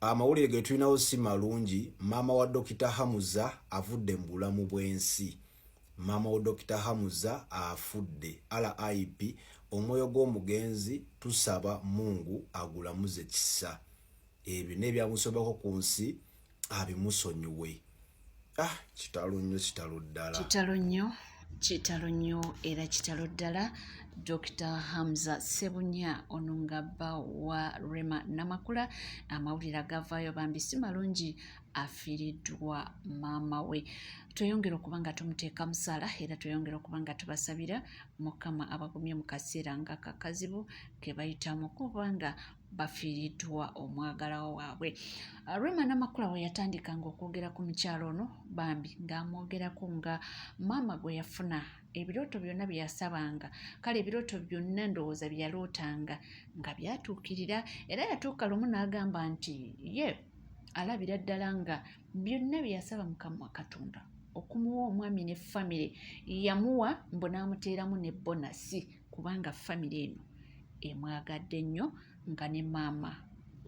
Amawulire ge tulinawo si malungi, maama wa Dokita Hamuza avudde mu bulamu bw'ensi. Maama wa Dokita Hamuza afudde. RIP Omwoyo gw'omugenzi tusaba Mungu agulamuze kisa. Ebyo n'ebyamusobako ku nsi abimusonyiwe. Ah, kitalo nnyo, kitalo ddala. Kitalo nnyo, kitalo nnyo era kitalo ddala. Dr. Hamza Sebunya ono nga bba wa Rema Namakula, amawulire agavaayo bambi si malungi, afiiriddwa maama we. Tweyongere okuba nga tumuteeka musaala era tweyongere okuba nga tubasabira Mukama abagumye mu kaseera nga kakazibu ke bayitamu kubanga bafiiriddwa omwagalwa waabwe. Rema Namakula we yatandikanga okwogera ku mukyala ono bambi ng'amwogerako nga maama gwe yafuna ebirooto byonna bye yasabanga, kale ebirooto byonna ndowooza bye yalootanga nga byatuukirira, era yatuuka lumu n'agamba nti ye alabira ddala nga byonna bye yasaba Mukama Katonda okumuwa omwami ne famire yamuwa, mbu n'amuteeramu ne bonasi kubanga famire eno emwagadde nnyo nga ne maama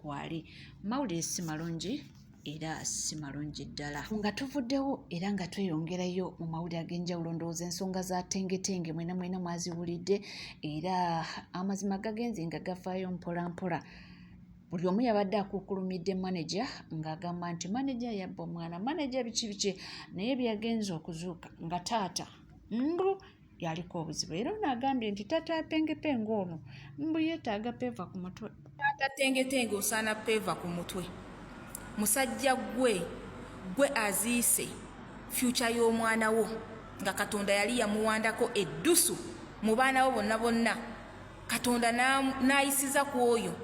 kwali. Mawulire si malungi era si malungi ddala. Nga tuvuddewo era nga tweyongerayo mu mawulire ag'enjawulo, ndowooza ensonga za Tengetenge mwena mwena mwaziwulidde era amazima gagenze nga gavaayo mpola mpola. Buli omu yabadde akuukulumidde maneja ng'agamba nti maneja yabba omwana, maneja biki biki, naye byagenze okuzuuka nga taata mbu yaliko obuzibu era ono agambye nti taata Pengepenga ono mbu yeetaaga peeva ku mutwe. Taata Tengetenge osaana peeva ku mutwe. Musajja ggwe, ggwe aziise fyuca y'omwana wo nga Katonda yali yamuwandako eddusu mu baana bo bonna bonna. Katonda n'ayisiza ku oyo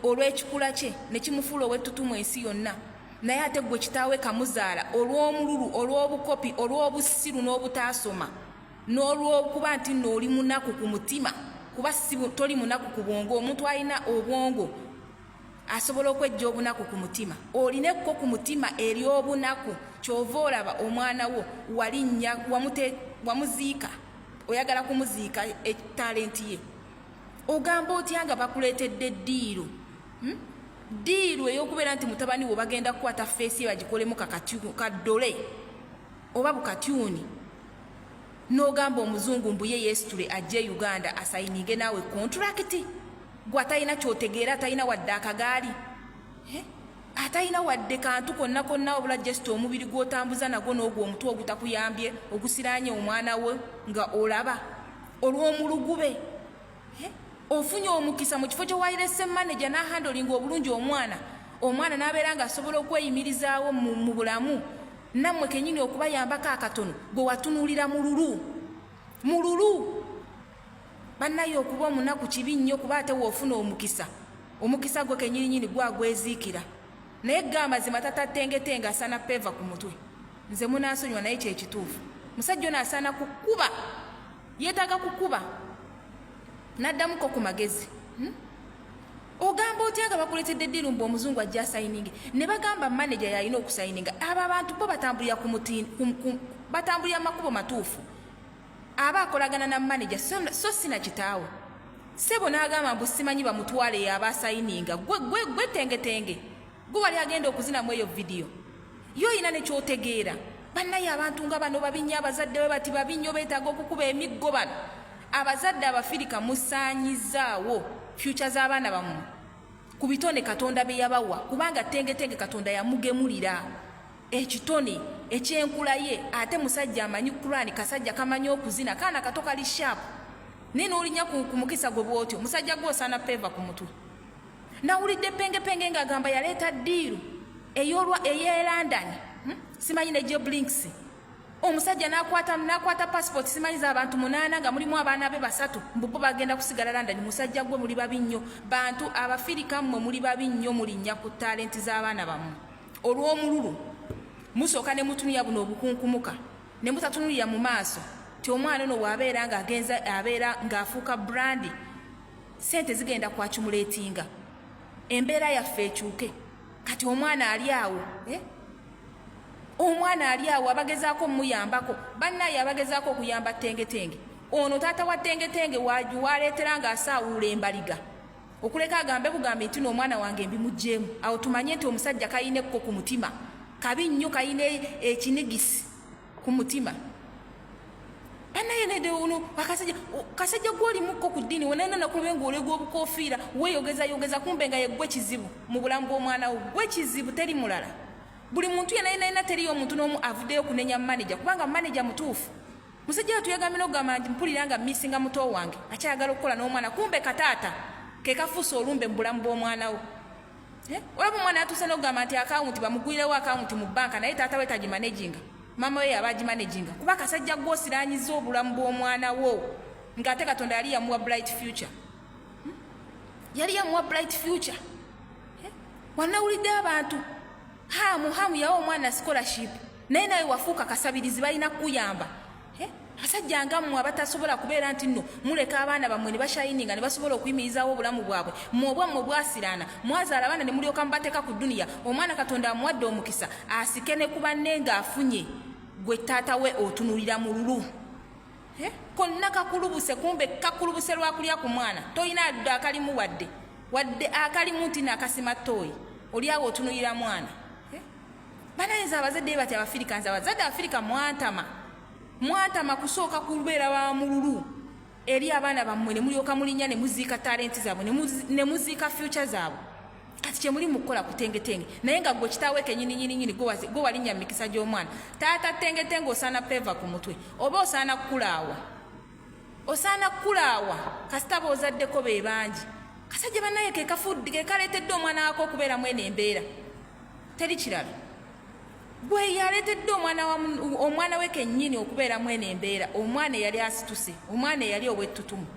olw'ekikula kye ne kimufuula ow'ettutumu ensi yonna. Naye ate ggwe kitaawe kamuzaala olw'omululu, olw'obukopi, olw'obusiru n'obutaasoma, n'olw'okuba nti nno oli munaku ku mutima, kuba si toli munaku ku bwongo. Omuntu alina obwongo asobola okweggya obunaku ku mutima. Olina ekko ku mutima ery'obunaku, ky'ova olaba omwana wo walinnya wamuziika, oyagala kumuziika talenti ye. Ogamba otya nga bakuleetedde ddiiru? Ddiiru ey'okubeera nti mutabani wo bagenda kukwata feesi ye bagikolemu kaddole oba bukatyuni, n'ogamba omuzungu mbu ye yeesitule ajje e Uganda asayininge naawe kontulakiti, gwe atalina ky'otegeera, atalina wadde akagaali, atalina wadde kantu konna konna wabula just omubiri gw'otambuza nagwo n'ogwo omutwe ogutakuyambye ogusiraanye omwana we nga olaba olw'omulugube. Ofunye omukisa mu kifo kyewalirese manager n'ahandolinga obulungi omwana, omwana n'abeera ng'asobola okweyimirizaawo mu bulamu, nammwe kennyini okubayambako akatono, gwe watunuulira mululu mululu. Bannaye okuba omunaku kibi nnyo, kuba ate w'ofuna omukisa, omukisa gwe kennyininyini gwagweziikira. Naye ga amazima tata Tengetenge asaana peeva ku mutwe. Nze munansonyiwa naye kyekituufu, musajja ono asaana kukuba, yeetaaga kukuba n'addamuko ku magezi. Ogamba otya nga bakuleetedde ddiiru mbu omuzungu ajja asayininge, ne bagamba maneja y'alina okusayininga. Abo abantu bo batambulira ku muti, batambulira mu makubo matuufu. Aba akolagana na maneja so si na kitaawe. Ssebo n'agamba mbu simanyi bamutwale y'aba asayininga. Gwe, gwe, gwe Tengetenge, gwe wali agenda okuzina mu eyo vidiyo. Ye olina ne ky'otegeera. Bannaye abantu nga bano babi nnyo, abazadde bwe bati babi nnyo, beetaaga okukuba emiggo bano. Abazadde Abafirika musaanyizzaawo fyuca z'abaana bammwe ku bitone Katonda bye yabawa, kubanga Tengetenge Katonda yamugemulira ekitone eky'enkula ye, ate musajja amanyi Kuraani, kasajja kamanyi okuzina, kaana kato kali sharp, naye n'olinnya ku mukisa gwe bw'otyo, musajja gwe osaana peeva ku mutwe. Nawulidde Pengepenge ng'agamba yaleeta ddiiru ey'olwa ey'e London, simanyi ne Job Links, omusajja n'akwata passport simanyi z'abantu 8 nga mulimu abaana be 3, mbu bo bagenda kusigala London. Musajja gwe muli babi nnyo, bantu Abafirika mmwe muli babi nnyo, mulinnya ku talenti z'abaana bammwe olw'omululu. Musooka ne mutunulira buno obukunkumuka ne mutatunulira mu maaso ti omwana ono bw'abeera ng'agenza abeera ng'afuuka brandi, sente zigenda kwakumuleetinga, embeera yaffe ekyuke. Kati omwana ali awo, Omwana ali awo abagezaako omuyambako, bannaye abagezaako okuyamba Tengetenge. Ono taata wa Tengetenge waleetera ng'asaawulula embaliga. Okuleka agambe bugambi nti n'omwana wange mbimuggyemu, awo tumanye nti omusajja kalina ekko ku mutima, kabi nnyo, kalina ekinigisi ku mutima. Banaye nede ono akasajja, kasajja gwolimukko ku ddiini wenana nakulabe ng'olega obukofiira, weeyogezayogeza, kumbe nga yeggwe kizibu mu bulamu bw'omwana wo, gwe kizibu, teri mulala. Buli muntu yena yena yena, teriyo omuntu n'omu avuddeyo kunenya manager, kubanga manager mutuufu. Musajja we tuyagambye n'okugamba nti mpulira nga missinga muto wange, akyayagala okukola n'omwana, kumbe kataata ke kafuuse olumbe mu bulamu bw'omwana wo. Eh? Olaba omwana yatuuse n'okugamba nti akawunti bamugwirewo akawunti mu banka, naye taata we tagimanaginga, maama we yaba agimanaginga, kuba akasajja gw'osiranyiza obulamu bw'omwana wo, ng'ate Katonda yali yamuwa bright future. Yali yamuwa bright future. Eh? Wanawulidde abantu Hamu Hamu yawa omwana scholarship, naye nawe wafuuka kasabirizi, balina kukuyamba. Eh? Abasajja nga mmwe abatasobola kubeera nti nno muleka abaana bammwe ne bashayininga ne basobola okuyimirizaawo obulamu bwabwe, mmwe obwammwe bwasiraana. Mwazaala abaana ne mulyoka mubateeka ku duniya. Omwana Katonda amuwadde omukisa asike ne ku banne ng'afunye, gwe taata we otunulira mululu. Eh? Konna kakulubuse, kumbe kakulubuse lwakulya ku mwana. Tolina adde akalimu, wadde akalimu nti naakasima ttooyi, oli awo otunulira mwana. Eh? Banayinza abazadde bati Abafirika, nze abazadde Abafirika mwantama, mwantama kusooka kubeera ba mululu eri abaana bammwe, ne mulyoka mulinnya ne muziika talenti zaabwe, ne muziika future zaabwe. Kati kyemuli mu kukola kutengetenge, naye nga gwe kitaawe kenyini nyini nyini gwe walinnya mu mikisa gy'omwana. Taata tengetenge, osaana peva ku mutwe, oba osaana kukulaawa, osaana kukulaawa, kasita b'ozaddeko be bangi. Kasajja bannaye ke kafudde, ke kaleetedde omwana wako okubeeramu eno embeera, teri kirala. Gwe yaleetedde omwana we kennyini okubeeramu eno embeera, omwana eyali asituse, omwana eyali ow'ettutumu.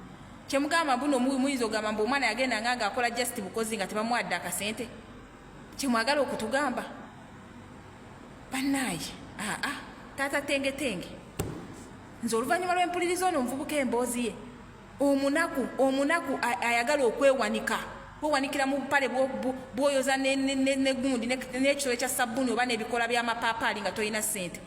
Kyemugamba mbuno muyinza okugamba mbu omwana yagenda nga ng'akola just bukozi nga tebamuwadde akasente, kyemwagala okutugamba? Bannaaye, aa, taata tengetenge, nze oluvannyuma lw'empuliriza ono omuvubuka emboozi ye, omunaku, omunaku ayagala okwewanika, kwewanikira mu bupale bwoyoza negundi n'ekitole kya sabbuuni oba n'ebikola by'amapaapaali, nga tolina ssente,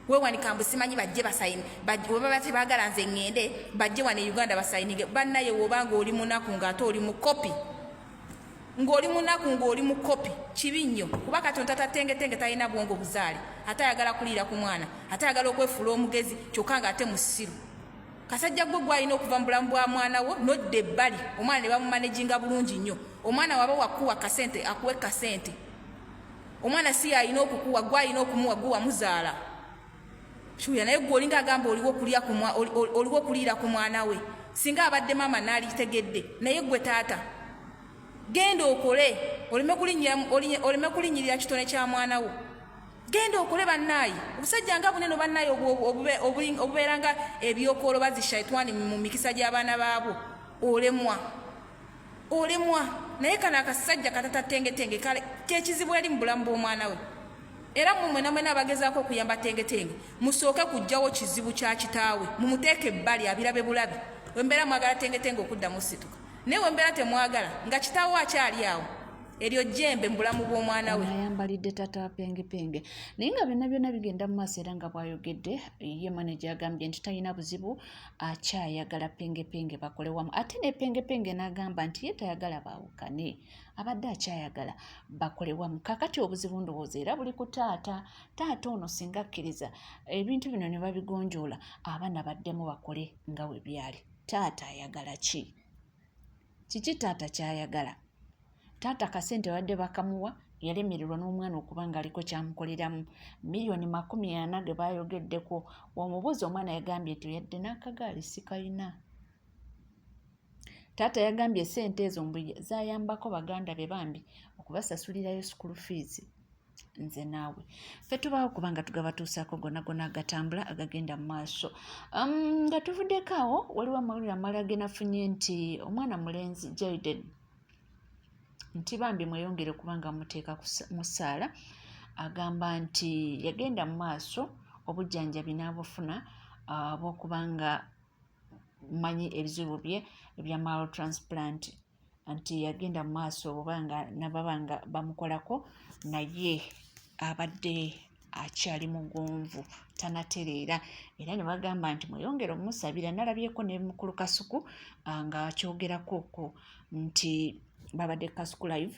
wewanika mbu simanyi bajje basayini, oba tebaagala nze ŋŋende, bajje wano e Uganda basayininge. Bannaye, wobanga oli munaku ng'ate oli mukopi, ng'oli munaku ng'oli mukopi, kibi nnyo, kuba Katonda tatengetenge talina bwongo buzaale, ate ayagala kuliira ku mwana, ate ayagala okwefuula omugezi, kyokka ng'ate musiru. Kasajja gwe gwalina okuva mu bulamu bwa mwana wo nodda ebbali, omwana ne bamumanaginga bulungi nnyo. Omwana waba wakuwa kasente, akuwe kasente. Omwana si yalina okukuwa, gwe alina okumuwa, gwe wamuzaala. Kyuya, naye gwe olinga agamba oliwo okuliira ku mwana we. Singa abadde maama naalitegedde, naye gwe taata genda okole, oleme kulinnyirira kitone kya mwana wo. Genda okole. Bannaayi, obusajja nga bunene, bannaayi, obubeera nga ebyokoolo bazishaitwani mu mikisa gy'abaana baabwo, olemwa, olemwa. Naye kano akasajja katatatengetenge kale kekizibu eri mu bulamu bw'omwana we. Era mmwe mwena mwena abagezaako okuyamba tengetenge, musooke kuggyawo kizibu kya kitaawe, mumuteeke ebbali abirabe bulabi. Wembeera mwagala tengetenge okuddamu situka, naye wembeera temwagala nga kitaawe akyali awo, eryo jjembe mu bulamu bw'omwana we. Ayambalidde tata pengepenge, naye nga byonna byonna bigenda mu maaso, era nga bw'ayogedde ye manager agambye nti talina buzibu, akyayagala pengepenge bakole wamu, ate ne pengepenge n'agamba nti ye tayagala baawukane, abadde akyayagala bakole wamu. Kakati obuzibu ndowooza era buli ku taata. Taata ono singa akkiriza ebintu bino ne babigonjoola, abaana baddemu bakole nga bwe byali. Taata ayagala ki? Kiki taata kyayagala? Taata kasente badde bakamuwa, yalemererwa n'omwana okuba ng'aliko kyamukoleramu. Miliyoni 40 ge baayogeddeko, omubuuzi omwana yagambye nti yadde n'akagaali sikalina. Taata yagambye essente ezo mbu zaayambako baganda be bambi okubasasulirayo school fees. Nze naawe ffe tubaawo kubanga tugabatuusaako gonna gonna agatambula, agagenda mu maaso. Nga tuvuddeko awo, waliwo amawulire amalala ge nafunye nti omwana mulenzi Jaden, nti bambi mweyongere kubanga muteeka mu ssaala. Agamba nti yagenda mu maaso obujjanjabi n'abufuna bw'okubanga manyi ebizibu bye ebya marrow transplant, nti yagenda mu maaso oba nga nababa nga bamukolako, naye abadde akyali mugonvu, tanatereera, era ne bagamba nti mweyongere omusabira. Nalabyeko ne mukulu Kasuku ng'akyogerako okwo nti Babadde Kasuku Live,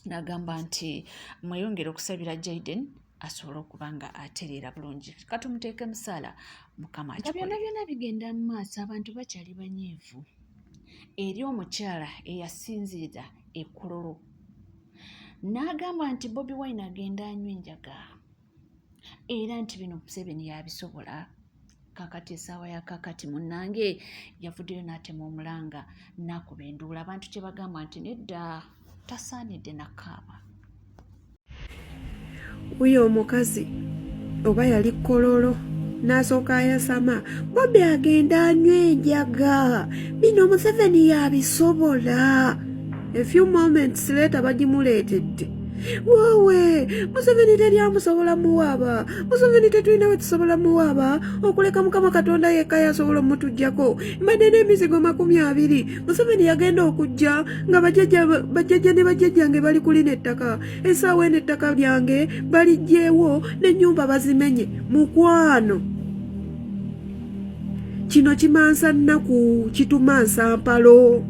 n'agamba nti mweyongere okusabira Jaden asobole okuba nga atereera bulungi. Katumuteeke musaala Mukama nga byonna byonna bigenda mu maaso, abantu bakyali banyiivu eri omukyala eyasinziira e Kololo n'agamba nti Bobi Wine agenda anywa enjaga era nti bino Museveni yabisobola. Kakati essaawa ya kakati munnange yavuddeyo n'atema omulanga n'akuba enduula, abantu kye bagamba nti nedda, tasaanidde nakaaba. Wuyo omukazi oba yali Kololo n'asooka ayasama, Bobi agenda anywa enjaga, bino Museveni yabisobola. A few moments later bagimuleetedde, woowe, Museveni teri amusobola muwaaba, Museveni tetulina we tusobola muwaaba okuleka Mukama Katonda yekka yasobola omutuggyako. Mbadde n'emizigo 20, Museveni yagenda okujja nga bajjajja ne bajjajjange bali kulina ettaka, essaawa eno ettaka lyange baliggyeewo n'ennyumba bazimenye. Mukwano, kino kimansa nnaku, kitumansa mpalo,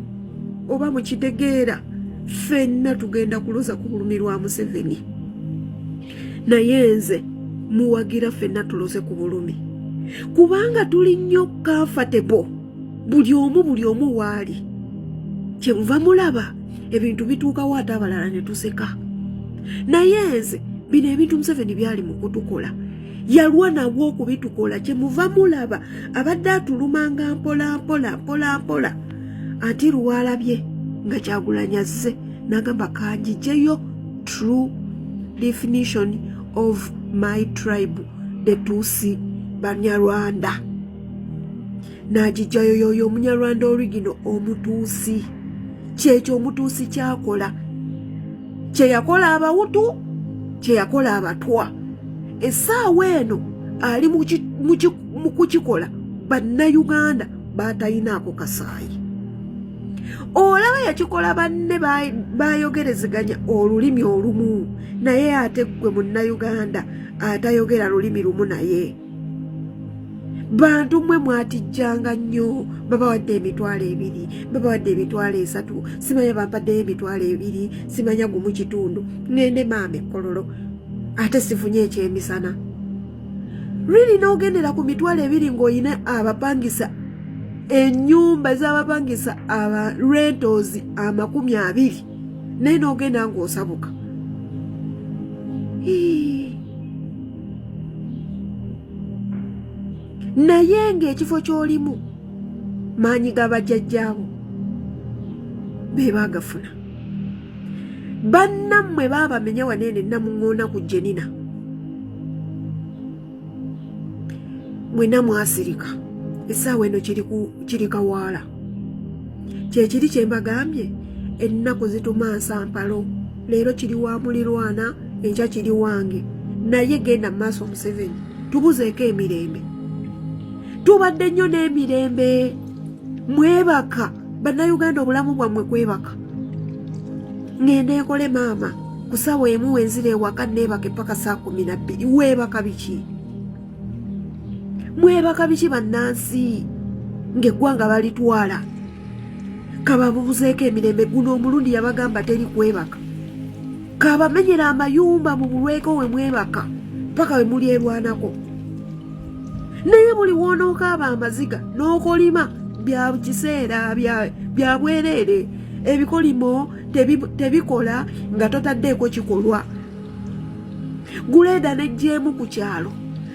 oba mukitegeera? Ffenna tugenda kuloza ku bulumi lwa Museveni, naye nze muwagira ffenna tuloze ku bulumi, kubanga tuli nnyo comfortable, buli omu, buli omu waali. Kyemuva mulaba ebintu bituukawo ate abalala ne tuseka. Naye nze bino ebintu Museveni byali mu kutukola, yalwa nabwo okubitukola. Kyemuva mulaba abadde atulumanga mpola mpola mpola mpola, ati lwalabye nga Kyagulanyi azze n'agamba kanjijeyo true definition of my tribe, the Tusi Banyarwanda, n'agijjayo yoyo Omunyarwanda origino Omutuusi. Kyekyo Omutuusi kyakola, kyeyakola Abawutu, kyeyakola Abatwa, essaawa eno ali mu kukikola Bannayuganda batayinaako kasaayi. Olaba yakikola banne bayogerezeganya olulimi olumu, naye ate ggwe Munnayuganda atayogera lulimi lumu naye, bantu mmwe mwatijjanga nnyo. Babawadde 20,000, babawadde 30,000, simanya bampaddeyo 20,000, simanya 1.5, ŋŋende maama ekkololo ate sifunye ekyemisana. Riri n'ogendera ku 20,000 ng'olina abapangisa ennyumba ez'abapangisa aba rentals 20, naye n'ogenda ng'osabuka. Hii. Naye ng'ekifo ky'olimu maanyi ga bajjajjaabo be baagafuna, bannammwe baabamenya waneene Namuŋŋoona ku Jenina, mwena mwasirika. Essaawa eno kiri kawaala, kyekiri kye mbagambye, ennaku zitumansa mpalo. Leero kiri wa mulirwana, enkya kiri wange. Naye genda mu maaso Museveni, tubuzeeko emirembe. Tubadde nnyo n'emirembe. Mwebaka Bannayuganda, obulamu bwammwe kwebaka. Ŋŋende nkole maama, ku ssaawa 1 wenzira ewaka neebaka epaka saa 12. Weebaka biki? Mwebaka biki bannansi ng'eggwanga balitwala? Kababubuzeeko emirembe. Guno omulundi yabagamba teri kwebaka, kabamenyera amayumba mu bulweko we mwebaka paka we mulyerwanako. Naye buli wonookaaba amaziga n'okolima bya kiseera, bya bwereere. Ebikolimo tebikola nga totaddeeko kikolwa. Guleeda nejjeemu ku kyalo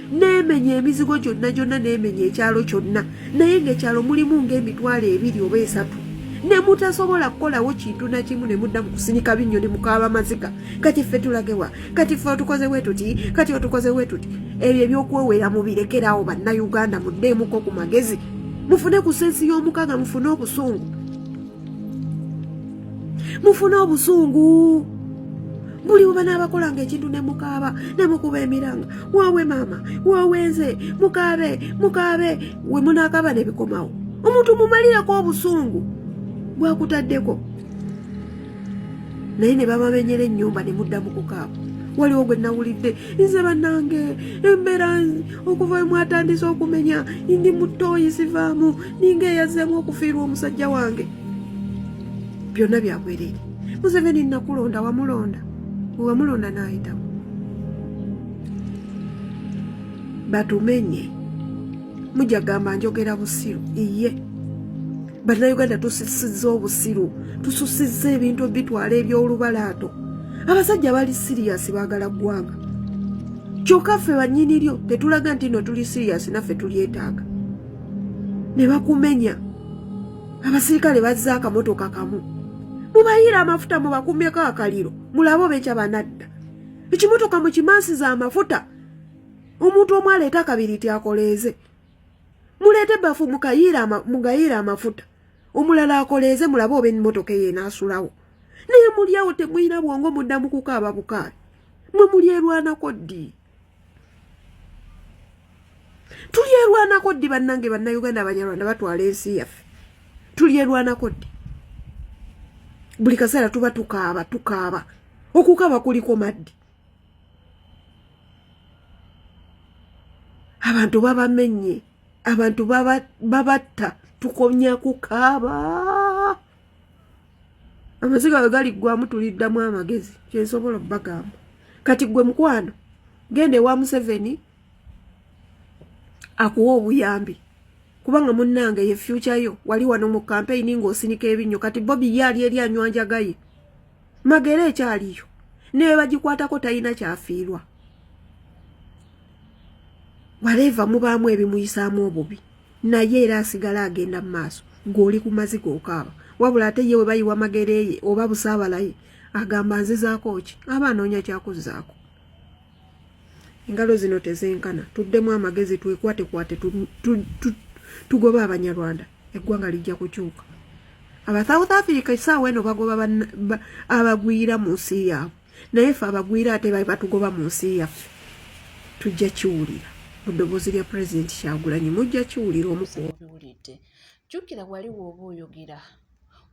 neemenya emizigo gyonna gyonna, neemenya ekyalo kyonna, naye ng'ekyalo mulimu ng'emitwalo 2 oba 3, ne mutasobola kukolawo kintu na kimu, ne mudda mu kusinika binnyo ne mukaaba maziga. Kati ffe tulagewa? Kati ffe otukoze bwe tuti, kati otukoze bwe tuti. Ebyo ebyokwewera mubirekerawo. Bannayuganda, muddeemuko ku magezi, mufune ku sense y'omukaaga, mufune obusungu, mufune obusungu. Buli bwe banaabakolanga ekintu ne mukaaba ne mukuba emiranga, waawe maama, waawenze, mukaabe mukaabe, we munaakaaba ne bikomawo. Omuntu mumalirako obusungu bwakutaddeko, naye ne babamenyera ennyumba ne muddamu kukaaba. Waliwo gwe nawulidde, nze bannange embeera okuva we mwatandise okumenya ndi mu ttooyi sivaamu, ninga eyazzeemu okufiirwa omusajja wange. Byonna byabwereere. Museveni nakulonda, wamulonda, wamulonda n'ayitamu. Batumenye, mujja gamba njogera busiru. Iye Bannayuganda tususizza obusiru, tususizza ebintu ebitwala eby'olubalaato. Abasajja bali serious, baagala ggwanga, kyokka ffe bannyini lyo tetulaga nti no tuli serious, naffe tulyetaaga. Ne bakumenya. Abasirikale bazze akamotoka kamu, mubayiire amafuta, mubakumyeko akaliro, mulabe oba ekya banadda. Ekimotoka mukimansiza amafuta, omuntu omu aleeta akabiriiti akoleeze, muleete ebbafu mugayiire amafuta, omulala akoleeze, mulabe oba emmotoka eyo enaasulawo. Naye mulyawo temulina bwongo, mudda mu kukaaba bukaabi. Mwe mulyerwanako ddi? Tulyerwanako ddi bannange? Bannayuganda, Abanyarwanda batwala ensi yaffe, tulyerwanako ddi? Buli kaseera tuba tukaaba, tukaaba, okukaaba kuliko maddi. Abantu babamenye, abantu babatta, tukomya kukaaba. Amaziga we galiggwamu tuliddamu amagezi. Kyensobola obbagamba kati, gwe mukwano, genda ewa Museveni akuwa obuyambi, kubanga munnange ye future yo. Wali wano mu kampeyini ng'osinika ebinnyo, kati Bobi ye ali eri anywanjagaye. Magere ekyaliyo, naye bagikwatako, talina kyafiirwa. Waleeva mubaamu ebimuyisaamu obubi, naye era asigala agenda mu maaso. Gw'oli ku maziga okaaba, wabula ate ye we bayiwa Magere ye oba busaabalaye, agamba nzizaako ki? Aba anoonya kyakuzzaako. Engalo zino tezenkana. Tuddemu amagezi, twekwatekwate, tugobe Abanyarwanda, eggwanga lijja kukyuka. Aba South Africa essaawa eno bagoba abagwira mu nsi yaabwe, naye ffe abagwira ate batugoba mu nsi yaffe. Tujja kiwulira mu ddoboozi lya Pulezidenti Kyagulanyi, mujja kiwulira omuku. Obiwulidde, jjukira wali wooba oyogera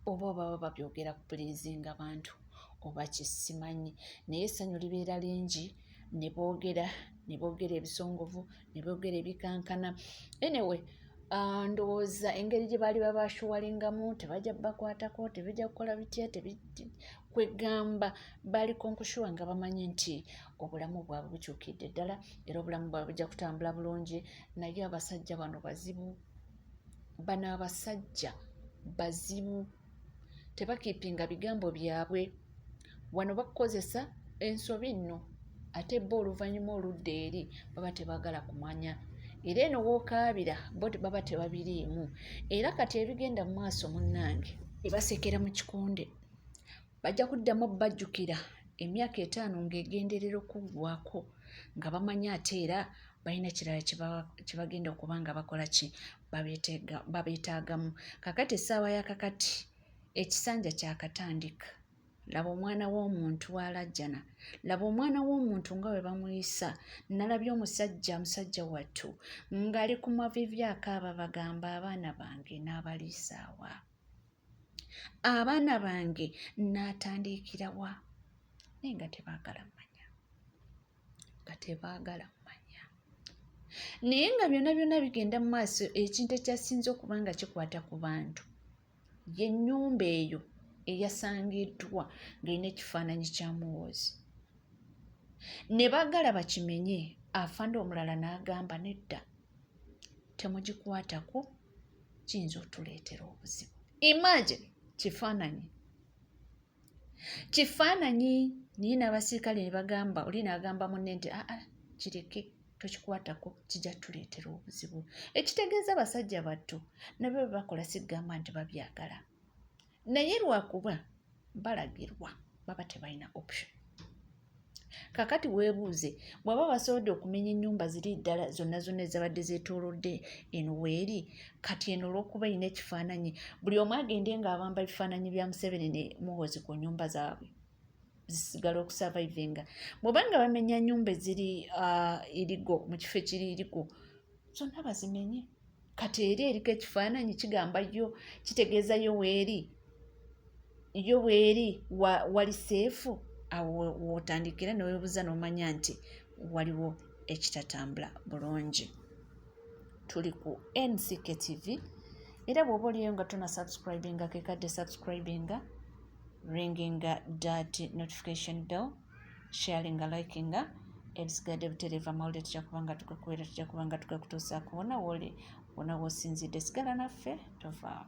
oba baba babyogera kupleasinga bantu oba kisimanyi, naye essanyu libeera lingi ne boogera, ne boogera ebisongovu, ne boogera ebikankana. Anyway, ndowooza engeri gye baali babaashuwalingamu, tebajja bakwatako, tebajja kukola bitya, kwegamba baali konkushuwa nga bamanyi nti obulamu bwabwe bukyukidde ddala era obulamu bwabwe bujja kutambula bulungi. Naye abasajja bano bazibu, bano abasajja bazibu, tebakeepinga bigambo byabwe. Wano bakukozesa ensobi nno, ate bo oluvannyuma oludda eri baba tebaagala kumanya, era eno wookaabira bo baba tebabiriimu. Era kati ebigenda mu maaso munnange, ebasekera mu kikonde, bajja kuddamu bajjukira emyaka 5 ng'egenderera okuggwako, nga bamanyi ate era balina ekirala kye bagenda okuba nga bakola ki babeetaagamu. Kakati essaawa ya kakati ekisanja kyakatandika. Laba omwana w'omuntu alajjana, laba omwana w'omuntu nga bwe bamuyisa. Nalabye omusajja, musajja wattu, ng'ali ku maviivi akaaba, bagamba, "Abaana bange n'abaliisaawa? Abaana bange n'atandiikirawa?" Naye nga tebaagala mmanya, nga tebaagala mmanya. Naye nga byonna byonna bigenda mu maaso, ekintu ekyasinze okuba nga kikwata ku bantu y'ennyumba eyo eyasangiddwa ng'erina ekifaananyi kya Muhoozi, ne baagala bakimenye. Afande omulala n'agamba, "Nedda, temugikwatako, kiyinza otuleetera obuzibu." Imagine, kifaananyi, kifaananyi! Naye n'abasirikale ne bagamba, oli n'agamba munne nti, "Aa, kireke, tokikwatako, kijja tuleetera obuzibu." Ekitegeeza basajja battu nabyo bwe bakola sigamba nti babyagala, naye lwakuba balagirwa, baba tebalina option. Kakati weebuuze, bw'aba basobodde okumenya ennyumba ziri ddala zonna zonna ezabadde zeetoolodde eno weeri, kati eno olw'okuba erina ekifaananyi, buli omu agende ng'abamba ebifaananyi bya Museveni ne Muhoozi ku nnyumba zaabwe, zisigala okusurvivinga? Bw'oba nga bamenya nnyumba eziri irigo mu kifo ekiri irigo, zonna bazimenye, kati eri eriko ekifaananyi kigamba yo, kitegeeza yo weeri, yo weeri wali safe. Awo w'otandikira neweebuuza n'omanya nti waliwo ekitatambula bulungi. Tuli ku NCK TV, era bw'oba oliyo nga tona subscribinga, kekadde subscribinga. Ringinga that notification bell, sharinga, likinga. Ebisigadde butereevu, amawulire tujja kuba nga tugakuweera, tujja kuba nga tugakutuusaako wonna wooli, wonna w'osinzidde. Sigala naffe, tovaawo.